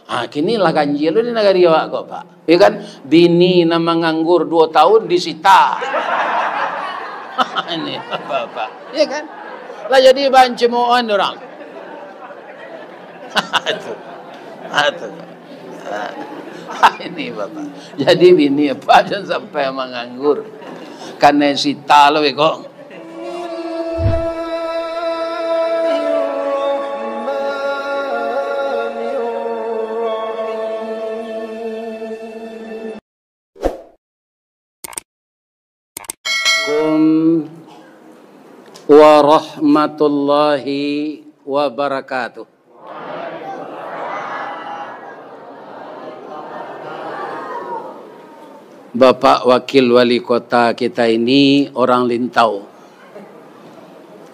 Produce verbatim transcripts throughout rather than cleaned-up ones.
Ah, kini lah ganjil di nagari awak ko, Pak. Ya kan? Bini nan manganggur duo tahun disita. Ini, Bapak. Ya kan? Lah jadi bahan cemoohan urang. Itu. Ah, itu. Ah, ini, Bapak. Jadi bini apa jangan sampai manganggur. Karena sita lo, beko. Assalamualaikum warahmatullahi wabarakatuh. Bapak Wakil Wali Kota kita ini orang Lintau.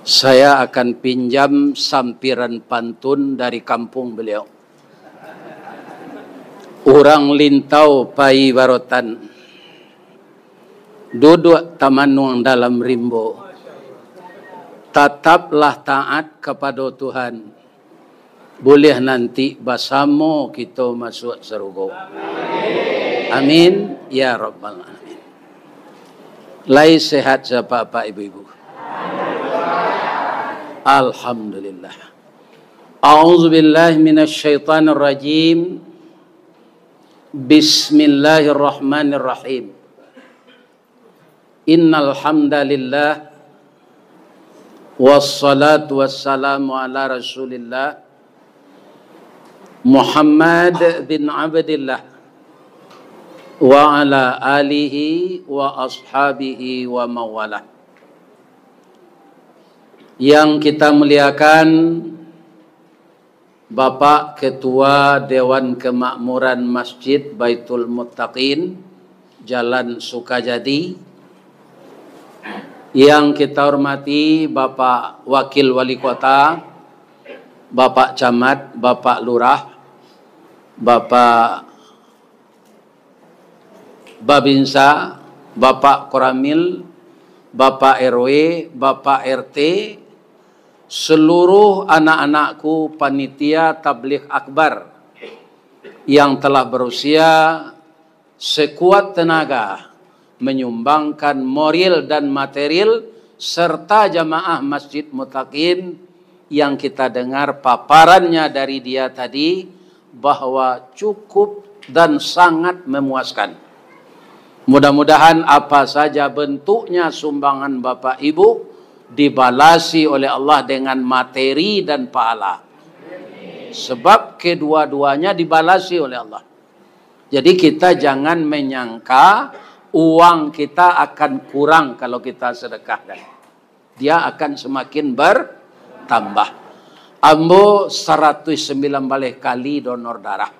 Saya akan pinjam sampiran pantun dari kampung beliau. Urang Lintau pai barotan, duduak tamanuang dalam rimbo. Tataplah taat kapado Tuhan, buliah nanti basamo kito masuak sarugo. Amin, ya rabbal alamin. Lai sehat sa, Bapak, Ibu-ibu? Alhamdulillah. A'udzubillahi minasyaitonirrajim. Bismillahirrahmanirrahim. Innal hamdalillah, wassalatu wassalamu ala Rasulillah, Muhammad bin Abdillah, wa ala alihi wa ashabihi wa mawalah. Yang kita muliakan, Bapak Ketua Dewan Kemakmuran Masjid Baitul Muttaqin, Jalan Sukajadi, yang kita hormati Bapak Wakil Wali Kota, Bapak Camat, Bapak Lurah, Bapak Babinsa, Bapak Koramil, Bapak R W, Bapak R T, seluruh anak-anakku panitia tabligh akbar yang telah berusia sekuat tenaga menyumbangkan moral dan material, serta jamaah Masjid Mutakin yang kita dengar paparannya dari dia tadi, bahwa cukup dan sangat memuaskan. Mudah-mudahan apa saja bentuknya sumbangan Bapak Ibu dibalasi oleh Allah dengan materi dan pahala. Sebab kedua-duanya dibalasi oleh Allah. Jadi kita jangan menyangka uang kita akan kurang kalau kita sedekahkan. Dia akan semakin bertambah. Ambo saratuih sambilan baleh kali donor darah.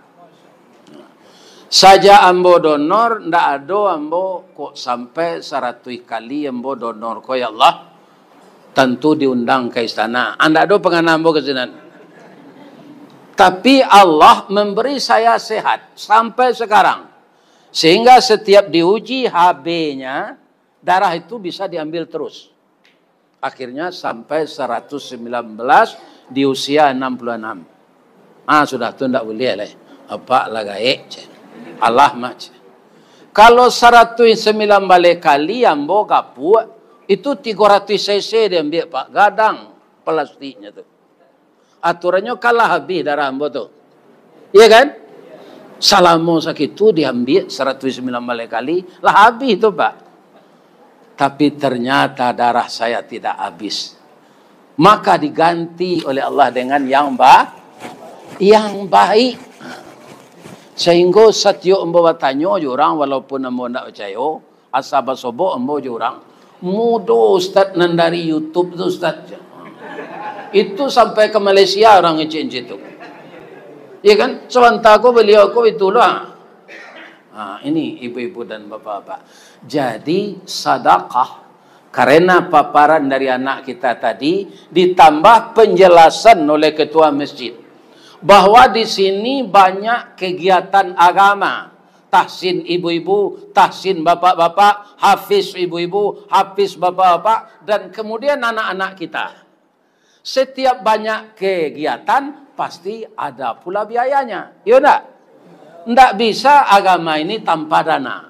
Saja ambo donor, ndak ado ambo kok sampai saratuih kali ambo donor ko, ya Allah. Tantu diundang ka istana. Ndak ado pangana ambo ka sinan. Tapi Allah memberi saya sehat sampai sekarang. Sehingga setiap diuji H B-nya, darah itu bisa diambil terus. Akhirnya sampai seratus sembilan belas di usia enam puluh enam. Ah, sudah tu ndak buliah lai. Apak lah gaek, cek. Alah mah, cek. Kalau saratus sambilan baleh kali ambo gapuak, itu tigo ratuih cc diambiak, Pak. Gadang plastiknya tu. Aturannyo kan lah habih darah ambo tu. Iya kan? Salamo sakitu diambiak saratus sambilan baleh kali, lah habih tu, Pak. Tapi ternyata darah saya tidak habis. Maka diganti oleh Allah dengan yang ba-, yang baik. Sehingga satiok ambo batanyo jo urang, walaupun ambo ndak picayo, asa basobok ambo jo urang. Mudo ustaz nan dari YouTube tu, ustaz. Itu sampai ke Malaysia urang ngecek-ngecek tu. Iya kan? Sabanta ko baliau ko itulah. Ha, ini ibu-ibu dan bapak-bapak. Jadi, sadakah karena paparan dari anak kita tadi, ditambah penjelasan oleh ketua masjid, bahwa di sini banyak kegiatan agama, tahsin ibu-ibu, tahsin bapak-bapak, hafiz ibu-ibu, hafiz bapak-bapak, dan kemudian anak-anak kita. Setiap banyak kegiatan, pasti ada pula biayanya. Iyo ndak? Ndak bisa agama ini tanpa dana.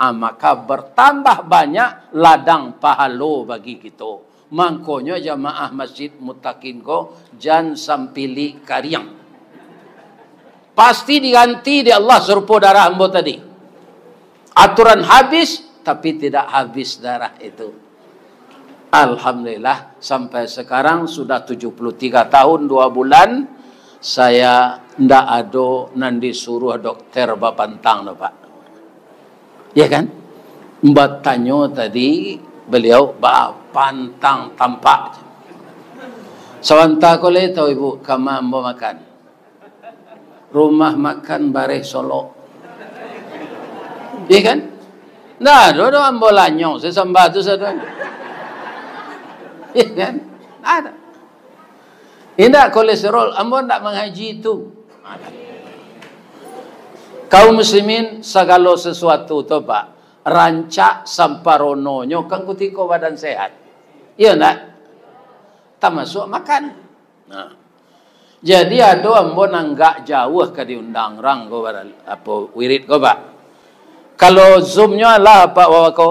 Ah, maka bertambah banyak ladang pahalo bagi kito. Mangkonyo jamaah Masjid Mutakin ko jan sampilik kariang. Pasti diganti dek Allah sarupo darah ambo tadi. Aturan habis, tapi tidak habis darah itu. Alhamdulillah, sampai sekarang sudah tujuh puluh tiga tahun dua bulan, saya ndak ado nan disuruh dokter bapantang tu, Pak. Ya kan? Batanyo tadi, beliau bapantang tampak. Sabanta ko lai tau ibu kama ambo makan. Rumah makan Bareh Solok. Iya kan? Ndak ado doh ambo lanyong sasambah tu sadonyo. Iya kan? Ndak ado. Indak kolesterol, ambo ndak mangaji tu. Kaum muslimin, sagalo sasuatu tu, Pak, rancak samparononyo kan kutiko badan sehat. Iya ndak? Tamasuak makan. Nah. Jadi ado ambo nan agak jauah ka diundang urang ko, bara-, apo, wirid ko, Pak. Kalau Zoom-nyo alah, Pak, wawa ko.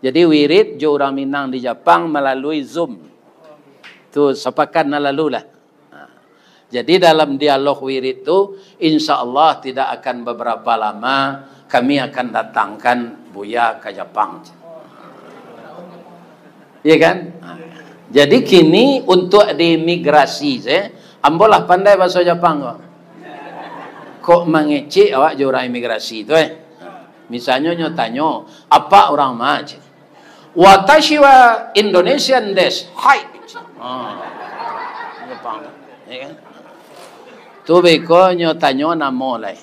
Jadi wirid jo urang Minang di Japang malalui Zoom. Tu sapakat nan lalu lah. Nah. Jadi dalam dialog wirid tu, insya Allah tidak akan beberapa lama kami akan datangkan Buya ka Japang. Iya kan? Ha. Jadi kini untuk di imigrasi, se, ambo lah pandai bahaso Japang ko. Kok mangecek awak jo urang imigrasi tu, eh? Misalnyo nyo tanyo, "Apak urang ma?" cek. "Watashi wa Indonesian desu." "Hai." Ha. Japang. Iya kan? Tu beko nyo tanyo namo lai.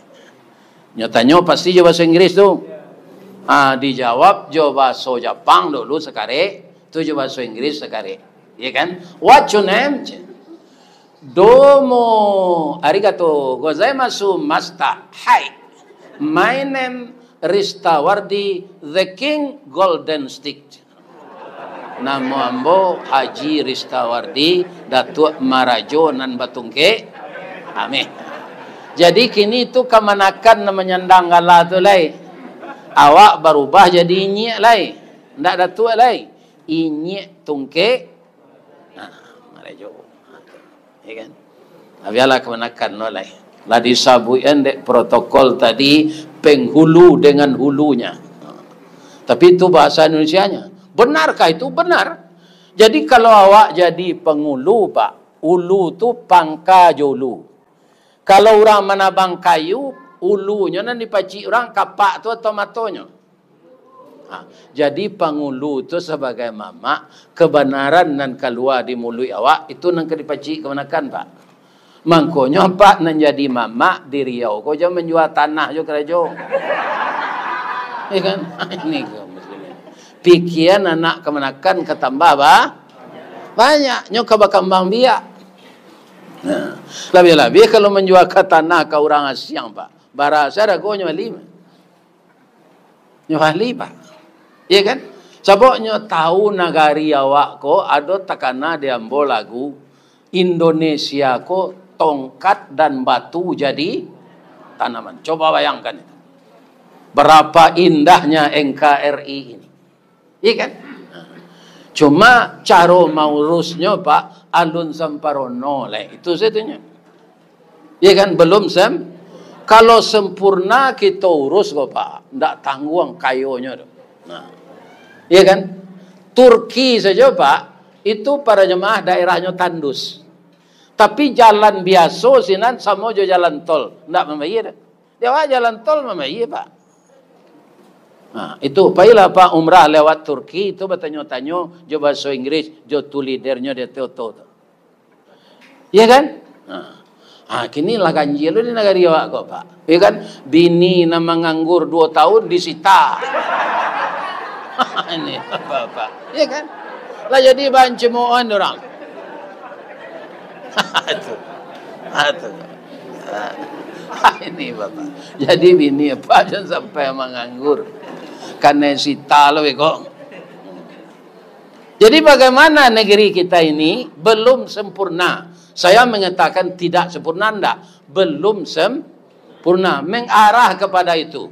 Nyo tanyo pasti jo bahaso Inggris tu. Ah, dijawab jo bahaso Japang dulu sakarek, tu jo bahaso Inggris sakarek. Iya kan? "What's your name?" cek. "Domo arigato gozaimasu, master." "Hai. My name Ristawardi, the King Golden Stick." "Namo ambo Haji Ristawardi, Datuak Marajo nan batungkek." Amin. Jadi kini tu kamanakan nan manyandang gala tu lai. Awak barubah jadi inyiak lai. Ndak datuak lai. Inyiak tungkek. Nah, Marajo. Ya kan? Nah, bialah kamanakan lo lai. Lah disabuikan dek protokol tadi, penghulu dengan hulunya. Tapi itu bahasa Indonesianya. Benarkah itu? Benar. Jadi kalau awak jadi pangulu, Pak, ulu tu pangka jo ulu. Kalau urang manabang kayu, ulunyo nan dipacik urang, kapak tu atau matonyo? Ha, jadi pangulu tu sabagai mamak, kabanaran nan kalua di muluik awak, itu nan ka dipacik kamanakan, Pak. Mangkonyo, Pak, nan jadi mamak di Riau ko jan manjua tanah jo karajo. Ya kan? Ini ko muslimin. Pikian anak kamanakan ka tambah ba-, banyak. Nyo ka bakambang biak. Nah, labiah-labiah kalau manjua ka tanah ka urang asiang, Pak. Bara saragonyo bali. Nyo ahli, Pak. Iya kan? Sabab nyo tahu nagari awak ko ado takana di ambo lagu, "Indonesia ko tongkat dan batu jadi tanaman." Coba bayangkan itu. Berapa indahnya N K R I ini. Iya kan? Cuma caro maurusnyo, Pak, alun samparono lai. Itu satunyo. Iya kan? Belum sem-, kalau sempurna kito urus ko, Pak, ndak tangguang kayonyo tu. Nah. Iya kan? Turki sajo, Pak, itu para jemaah daerahnyo tandus. Tapi jalan biaso sinan samo jo jalan tol, ndak mambayia doh. Di awak jalan tol mambayia, Pak. Nah, itu, pailah, Pak, umrah lewat Turki, itu batanyo-tanyo jo bahaso Inggris, jo tu leadernyo di oto-oto tu. Iya kan? Nah. Ah, kini lah ganjil di nagari awak ko, Pak. Iya kan? Bini nan manganggur duo tahun disita. Ini, Bapak. Iya kan? Lah jadi bahan cemoohan urang. Itu. Itu. Ah, ini, Bapak. Jadi bini apa jan sampai manganggur. Kanai sita lo, beko. Jadi bagaimana negeri kita ini belum sempurna. Saya mengatakan tidak sempurna, ndak. Belum sempurna. Mengarah kepada itu.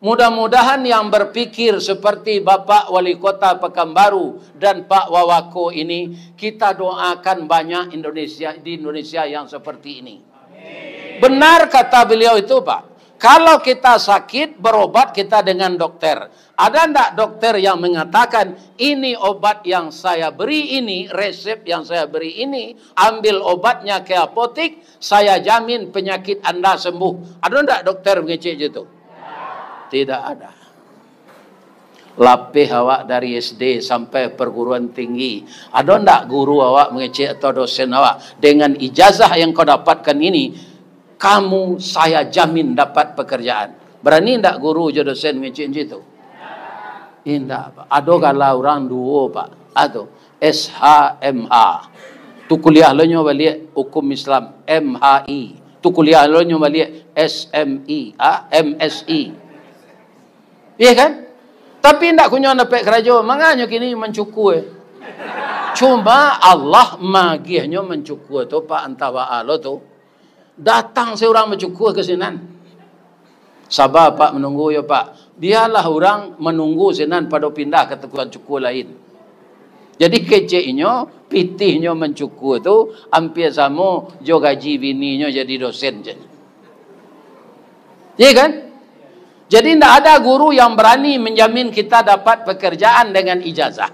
Mudah-mudahan yang berpikir seperti Bapak Wali Kota Pekanbaru dan Pak Wawako ini, kita doakan banyak Indonesia, di Indonesia yang seperti ini. Benar kata beliau itu, Pak. Kalau kita sakit, berobat kita dengan dokter. Ada ndak dokter yang mengatakan, "Ini obat yang saya beri ini, resep yang saya beri ini, ambil obatnya ke apotik, saya jamin penyakit anda sembuh"? Ada ndak dokter mengecek je tu? Tidak ada. Lapeh awak dari S D sampai perguruan tinggi. Ado ndak guru awak mengecek atau dosen awak, "Dengan ijazah yang kau dapatkan ini, kamu saya jamin dapat pekerjaan"? Berani ndak guru jo dosen mengecek macam tu? Indak, Pak. Ado gala urang duo, Pak. Ado S H M H. Tu kuliah lo nyo baliak hukum Islam, M H I. Tu kuliah lo nyo baliak S M I, ah, M S I. Iya kan? Tapi indak kunyo dapek karajo, manganyo kini mancukua. Cuma Allah magiahnyo mancukua tu, Pak, antah baa lo tu. Datang se urang mancukua ke sinan. Saba, Pak, manunggu yo, Pak. Bialah urang manunggu sinan pado pindah ka tukang cukua lain. Jadi kecek inyo, pitihnyo mancukua tu ampia samo jo gaji bininyo jadi dosen, cek. Iya kan? Jadi, ndak ada guru yang berani menjamin kita dapat pekerjaan dengan ijazah.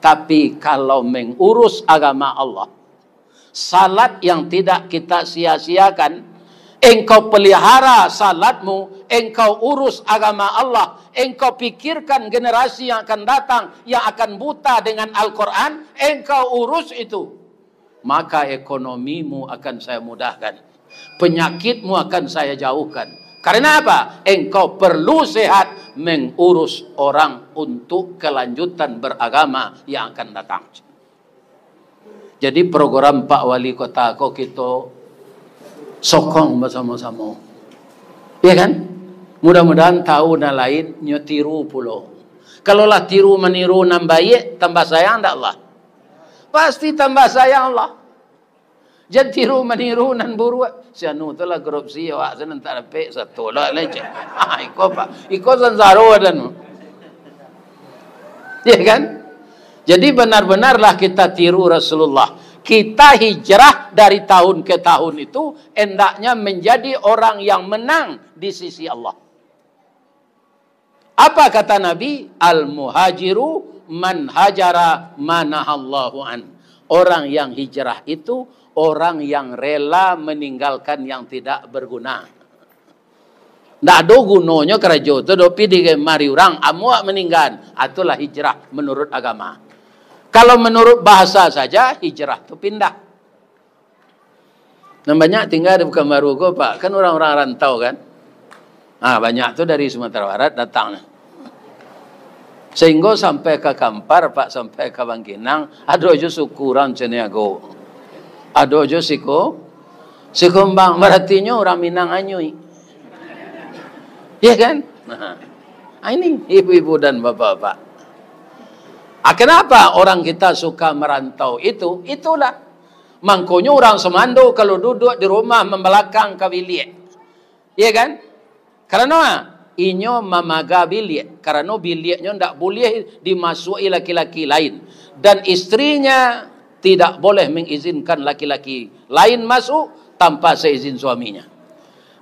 Tapi, kalau mengurus agama Allah, salat yang tidak kita sia-siakan, engkau pelihara salatmu, engkau urus agama Allah, engkau pikirkan generasi yang akan datang, yang akan buta dengan Al-Quran, engkau urus itu. Maka ekonomimu akan saya mudahkan. Penyakitmu akan saya jauhkan. Karena apa? Engkau perlu sehat mengurus orang untuk kelanjutan beragama yang akan datang. Jadi program Pak Wali Kota ko kito sokong basamo-samo. Ya kan? Mudah-mudahan tahun nan lain nyo tiru pulo. Kalau lah tiru maniru nan baiak, tambah sayang ndak Allah? Pasti tambah sayang Allah. Jan tiru maniru nan buruak. Si anu tu lah korupsi, awak tu nan tak dapek, satu lah leceh. Ah, iko, Pak. Iko sansaro badan tu. Ya kan? Jadi benar-benarlah kita tiru Rasulullah. Kita hijrah dari tahun ke tahun itu hendaknya menjadi orang yang menang di sisi Allah. Apa kata Nabi? "Al-muhajiru man hajara ma nahallahu an." Orang yang hijrah itu orang yang rela meninggalkan yang tidak berguna. Ndak ado gunonyo karajo tu, doh pi di mari urang, amuak maninggan. Ah, itulah hijrah menurut agama. Kalau menurut bahasa saja, hijrah tu pindah. Nan banyak tingga di Pekanbaru ko, Pak, kan urang-urang rantau, kan? Ah, banyak tu dari Sumatera Barat datang. Sehinggo sampai ka Kampar, Pak, sampai ka Bangkinang, ado jo suku urang Caniago. Ado jo siko, Sikumbang, baratinyo urang Minang anyuik. Ya kan? Nah, ini ibu-ibu dan bapak-bapak. Ah, kenapa orang kita suka merantau itu? Itulah. Mangkonyo urang Sumando kalau duduk di rumah mambalakang ka biliak. Iya kan? Karano, ah, inyo mamaga biliak. Karano biliaknyo ndak buliah dimasuak-i laki-laki lain. Dan istrinya tidak boleh mengizinkan laki-laki lain masuk tanpa seizin suaminya.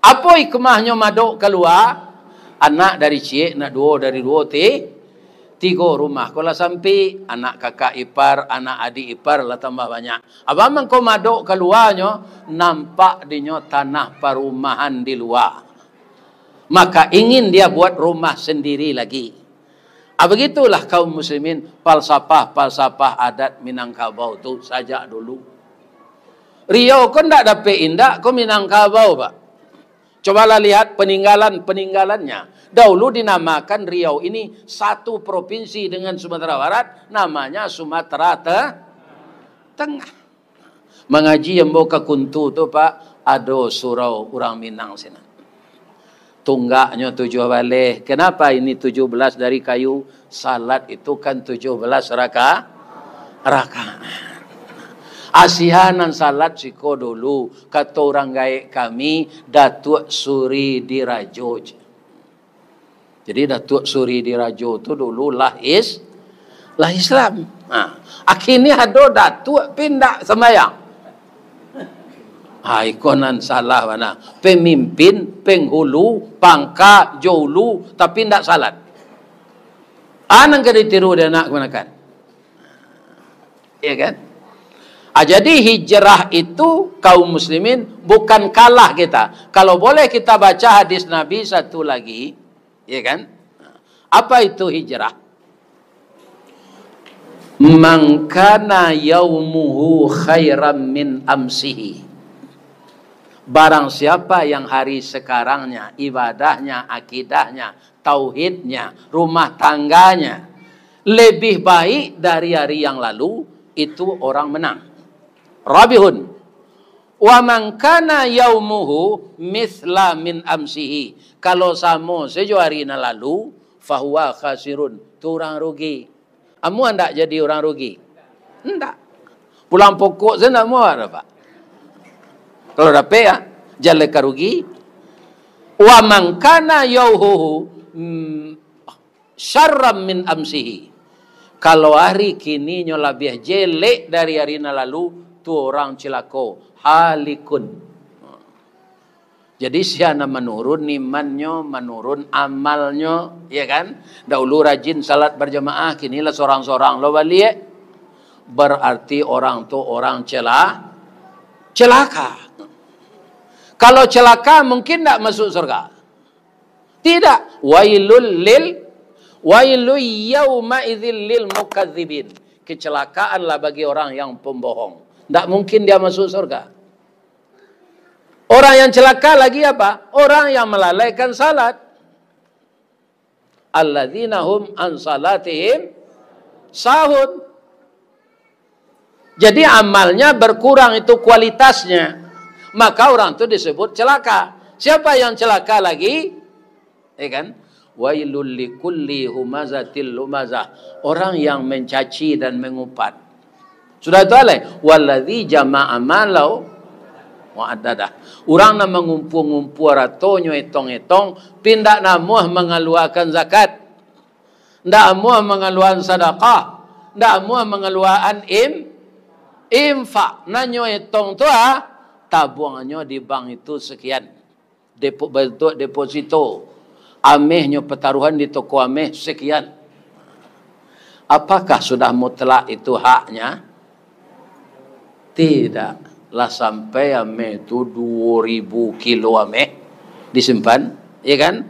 Apo hikmahnyo madok kalua? Anak dari ciek, nak duo dari duo, ti-, tigo, rumah ko lah sampik, anak kakak ipar, anak adik ipar lah tambah banyak. Apo mangko madok kaluanyo, nampak dinyo tanah parumahan di lua. Maka ingin dia buat rumah sendiri lagi. Ah, begitulah kaum muslimin, falsafah-falsafah adat Minangkabau tu sajak dulu. Riau ko ndak dapek indak ko Minangkabau, Pak. Cobalah lihat peninggalan-peninggalannya. Dahulu dinamakan Riau ini satu provinsi dengan Sumatera Barat, namanya Sumatera Te-, Tengah. Mangaji ambo ka Kuntu tu, Pak, ado surau urang Minang sinan. Tunggaknyo tujuah baleh. Kenapa ini tujuh belas dari kayu? Salat itu kan tujuh belas raka-, rakaat. Asia nan salat siko dulu, kato urang gaek kami, Datuak Suri Dirajo. Jadi, Datuak Suri Dirajo tu dulu lah is-, lah Islam. Ha. Akhirnya ado datuak pindah sambayang. Ha, iko nan salah bana. Pemimpin, penghulu, pangka, jo ulu, tapi ndak salat. Ah, nan ka ditiru dek anak kamanakan. Ya kan? Ah, jadi hijrah itu, kaum muslimin, bukan kalah kita. Kalau boleh kita baca hadis Nabi satu lagi, ya kan? Apa itu hijrah? "Man kana yaumuhu khairan min amsihi." Barang siapa yang hari sekarangnya, ibadahnya, akidahnya, tauhidnya, rumah tangganya lebih baik dari hari yang lalu, itu orang menang. Rabihun. "Wa man kana yaumuhu mithla min amsihi." Kalau samo sajo hari nan lalu, fahuwa khasirun, tu urang rugi. Amuah ndak jadi urang rugi? Ndak. Pulang pokok sajo ndak amuah dapek. Kalau dapek, ya, jaleh ka rugi. "Wa man kana yauhuhu, mm, syarran min amsihi." Kalau hari kininyo labiah jelek dari hari nan lalu, tu urang cilako, halikun. Jadi, sia nan manurun imannyo, manurun amalnyo, ya kan? Dahulu rajin salat berjamaah, kini lah sorang-sorang lo baliak. Berarti orang tu orang cela-, celaka. Kalau celaka, mungkin ndak masuk surga? Tidak. Wailul lil, wailul yauma idzil lil mukadzibin. Kecelakaanlah bagi orang yang pembohong. Ndak mungkin dia masuk surga. Orang yang celaka lagi apa? Orang yang melalaikan salat. "Alladzina hum an salatihim sahun." Jadi, amalnya berkurang itu kualitasnya, maka orang tu disebut celaka. Siapa yang celaka lagi? Ya kan? "Wailul likulli humazatil lumazah." Orang yang mencaci dan mengupat. Sudah tu alai, "Walladzi jama'a malau wa addadah." Urang nan mangumpua-ngumpua aratonyo etong-etong, tapi ndak namuah mangaluakan zakat. Ndak amuah mangaluakan sadakah. Ndak amuah mangaluakan im-, infak. Nan nyo etong tu, ah, tabuangnyo di bank itu sekian. Depo-, bantuak deposito. Amehnyo pataruhan di toko ameh sekian. Apakah sudah mutlak itu haknya? Tidak. Lah sampai ameh tu duo ribu kilo ameh disimpan, ya kan?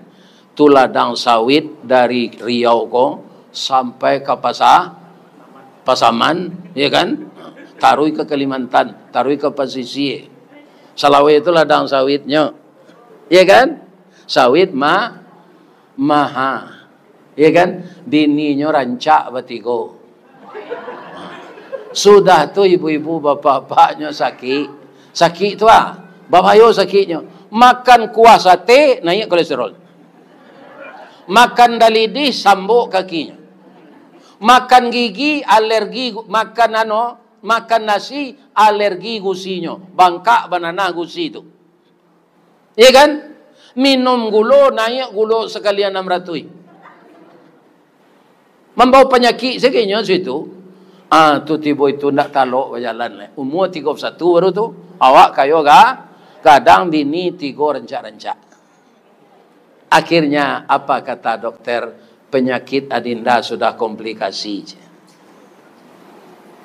Tu ladang sawit dari Riau ko sampai ka Pasa-, Pasaman, ya kan? Taruih ka Kalimantan, taruih ka Pasisia. Salawai tu ladang sawitnyo, ya kan? Sawit ma-, maha. Ya kan? Bininyo rancak batigo. Sudah tu ibu-ibu, bapak-bapaknyo sakik. Sakik tu ah, babayo sakiknyo. Makan kuah sate, naik kolesterol. Makan dalidih, sambok kakinyo. Makan gigi, alergi gu-, makan ano, makan nasi, alergi gusinyo. Bangkak bananah gusi tu. Ya kan? Minum gulo, naik gulo sakali anam ratuih. Mambawa panyakik sakinyo situ. Ah, tu tibo itu ndak talok bajalan lai. Umua tigo puluah satu baru tu. Awak kayo ga-, gadang, bini tigo rancak-rancak. Akhirnya, apa kata dokter? Penyakit adinda sudah komplikasi.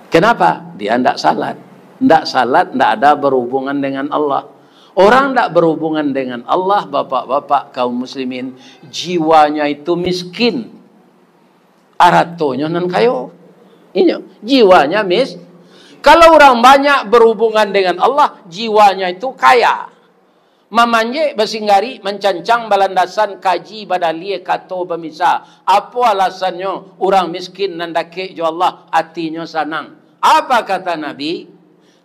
Kenapa? Dia ndak salat. Ndak salat, ndak ada berhubungan dengan Allah. Orang ndak berhubungan dengan Allah, bapak-bapak kaum muslimin, jiwanya itu miskin. Aratonyo nan kayo. Inyo, jiwanya mis-, kalau orang banyak berhubungan dengan Allah, jiwanya itu kaya. Mamanjek basinggari, mancancang balandasan, kaji badalie kato bamisa. Apo alasannyo? Urang miskin nan dakek jo Allah, atinyo sanang. Apa kata Nabi?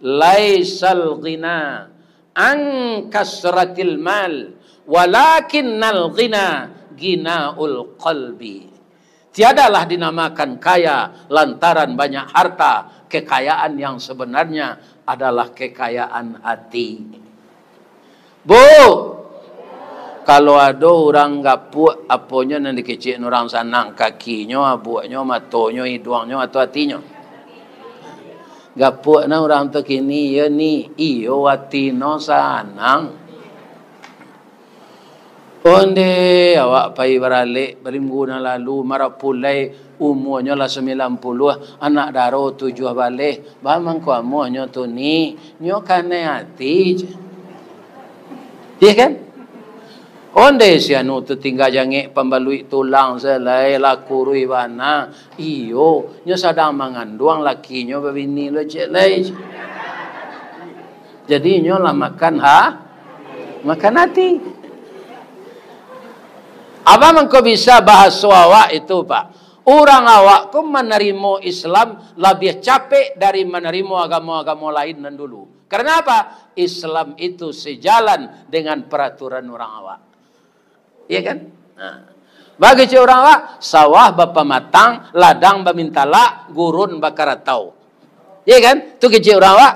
"Laisal ghina an kasratil mal, walakinnal ghina ghinaul qalbi." Tiadalah dinamakan kaya lantaran banyak harta. Kekayaan yang sebenarnya adalah kekayaan hati. Bu, kalau ado urang gapuak, aponyo nan dikecek urang sanang? Kakinyo, abuaknyo, matonyo, iduangnyo, atau atinyo? Gapuak nah urang tu kini, iyo ni, iyo, ati no sanang. Onde awak pai baralek, bariminggu nan lalu, marapulai, umuanyo lah sambilan puluah, anak daro tujuah baleh, baa mangko amuahnyo tu ni, nyo kanai ati. Iya kan? Onde si anu tu tingga jangek pambaluik tulang se lai, lah kuruih bana. Iyo, nyo sadang manganduang lakinyo babini lo ciek lai. Jadi inyo lah makan ha-, makan ati. Apo mangko bisa bahaso awak itu, Pak? Urang awak ko manarimo Islam labiah capek dari manarimo agamo-agamo lain nan dulu. Karena apa? Islam itu sejalan dengan peraturan urang awak. Iya kan? Nah. Baa kecek urang awak, sawah bapamatang, ladang bamintalak, gurun bakaratau. Iya kan? Tu kecek urang awak.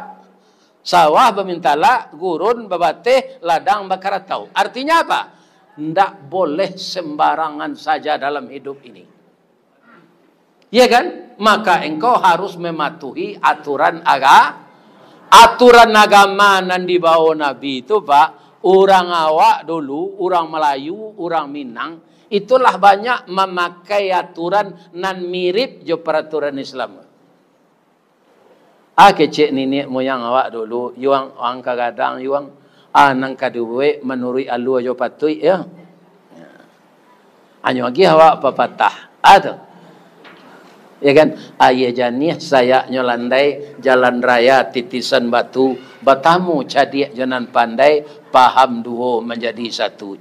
Sawah bamintalak, gurun babateh, ladang bakaratau. Artinya apa? Ndak boleh sembarangan saja dalam hidup ini. Iya kan? Maka engkau harus mematuhi aturan aga-, aturan agama nan dibawa Nabi itu, Pak. Urang awak dulu, urang Melayu, urang Minang, itulah banyak mamakai aturan nan mirip jo peraturan Islam. Ah, kecek niniak moyang awak dulu, yuang, ang kagadang, yuang. Ah, nan ka dibuek manuruik alua jo patuik, ya. Anyo agiah awak papatah. Ah, tu. Ya kan? Aia janiah sayaknyo landai, jalan raya titisan batu, batamu cadiak jo nan pandai, paham duo manjadi satu.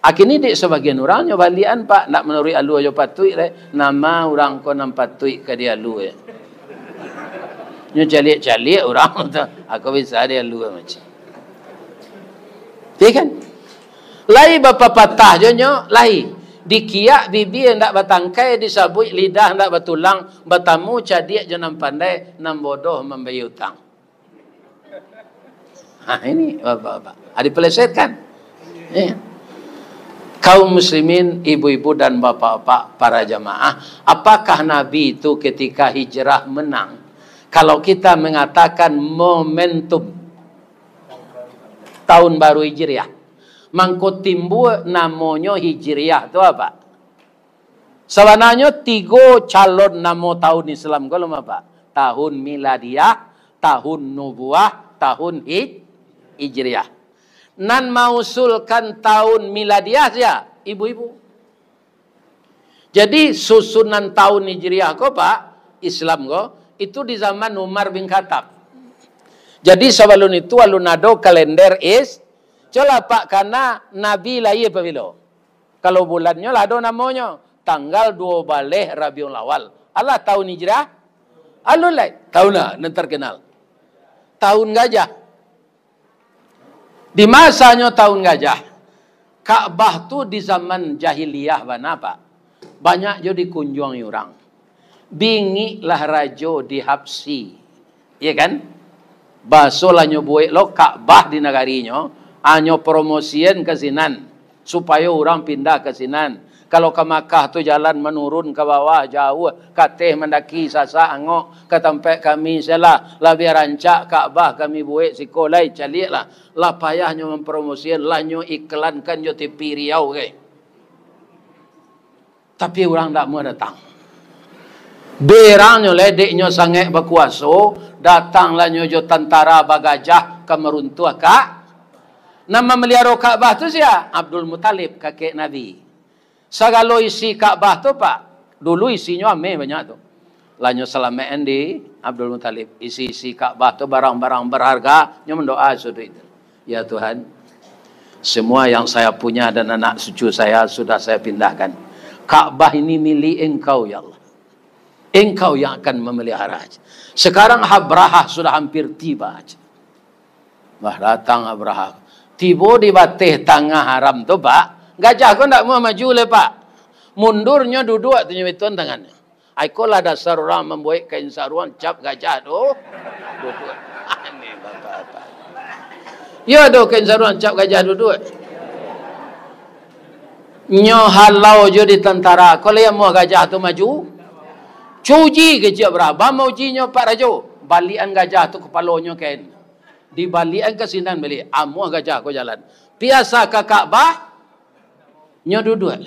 Akini dek sabagian urang nyo baliakan, Pak, ndak manuruik alua jo patuik lai. Nama urang ko nan patuik ka dialua? Nyo caliak-caliak urang tu, ako bisa dialua macam. Ya kan? Lai bapapatah jo nyo, lai. Dikiak bibia ndak batangkai, disabuik lidah ndak batulang, batamu cadiak jo nan pandai, nan bodoh mambayia utang. Ha, ini, Bapak-bapak. Ha, dipelesetkan. Ya. Kaum muslimin, ibu-ibu dan bapak-bapak, para jamaah, apakah Nabi itu ketika hijrah menang? Kalau kita mengatakan momentum tahun baru Hijriah, mangko timbua namonyo Hijriah tu apa? Sabananyo tigo calon namo tahun Islam ko lo, Pak. Tahun Miladiah, tahun Nubuah, tahun Hij-, Hijriah. Nan mausulkan tahun Miladiah sia? Ibu-ibu. Jadi, susunan tahun Hijriah ko, Pak, Islam ko, itu di zaman Umar bin Khattab. Jadi, sabalun itu alun ado kalender Is-, colah, Pak, kana Nabi lahia pabilo? Kalau bulannyo lah ado namonyo, tanggal duo baleh Rabiul Awal. Alah tahun Hijriah? Alun lai. Tahun lah nan terkenal. Tahun gajah. Di masanyo tahun gajah, Ka'bah tu di zaman jahiliyah bana, Pak. Banyak jo dikunjuangi urang. Bingiklah rajo di Habsyi. Iya kan? Baso lah nyo buek lo Ka'bah di nagarinyo, anyo promosian ka sinan, supayo urang pindah ka sinan. Kalau ka Makkah tu jalan manurun ka bawah, jauah, ka ateh mandaki, sasak, angok, ka tampek kami sialah, labiah rancak Ka'bah kami buek siko lai, caliaklah. Lah payah nyo mampromosian, lah nyo iklankan jo T V Riau, gai. Tapi urang ndak mau datang. Berangnyo lai, dek nyo sangaik bakuaso, datanglah nyo jo tantara bagajah ka maruntuah Ka-, nan mamaliharo Ka'bah tu sia? Abdul Muthalib, kakek Nabi. Sagalo isi Ka'bah tu, Pak, dulu isinyo ameh banyak tu. Lah nyo salamaik di Abdul Muthalib. Isi-isi Ka'bah tu barang-barang berharga, nyo mandoa sudah itu. Ya Tuhan, semua yang saya punya dan anak cucu saya sudah saya pindahkan. Ka'bah ini milik Engkau, ya Allah. Engkau yang akan memelihara. Sekarang Abrahah sudah hampir tiba. Bah, datang Abrahah. Tibo di bateh tangah haram tu, Pak. Gajah ko ndak mau maju lai, Pak. Mundurnyo duduak tu nyo bituan tangannyo. Ai, iko lah dasar urang mambuek kain saruang cap gajah tu. Duduak. Aneh bapak-bapak. Yo ado kain saruang cap gajah duduak. Nyo halau jo di tantara. Ko lai amuah gajah tu maju. Cuji kecek bara. Ba maujinyo Pak Rajo. Baliakan gajah tu kapalonyo kain. Dibaliakan ka sinan baliak. Amuah gajah ko jalan. Piasa ka Ka'bah. Nyo duduak.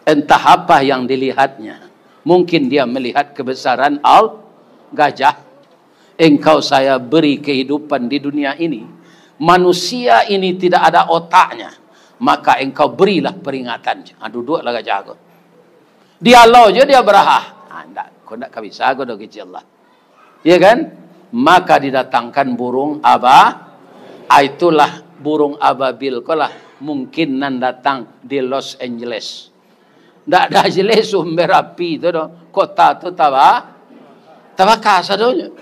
Entah apa yang dilihatnya. Mungkin dia melihat kebesaran al gajah. Engkau saya beri kehidupan di dunia ini. Manusia ini tidak ada otaknya. Maka engkau berilah peringatan. Ha, duduaklah gajah ko. Dialau je dia baraha. Ha, ndak, ko ndak ka bisa ko doh kecek Allah. Ya kan? Maka didatangkan burung aba-, ah, itulah burung ababil ko lah mungkin nan datang di Los Angeles. Ndak ada jelas sumber api tu doh. Kota tu taba-, tabaka sadonyo.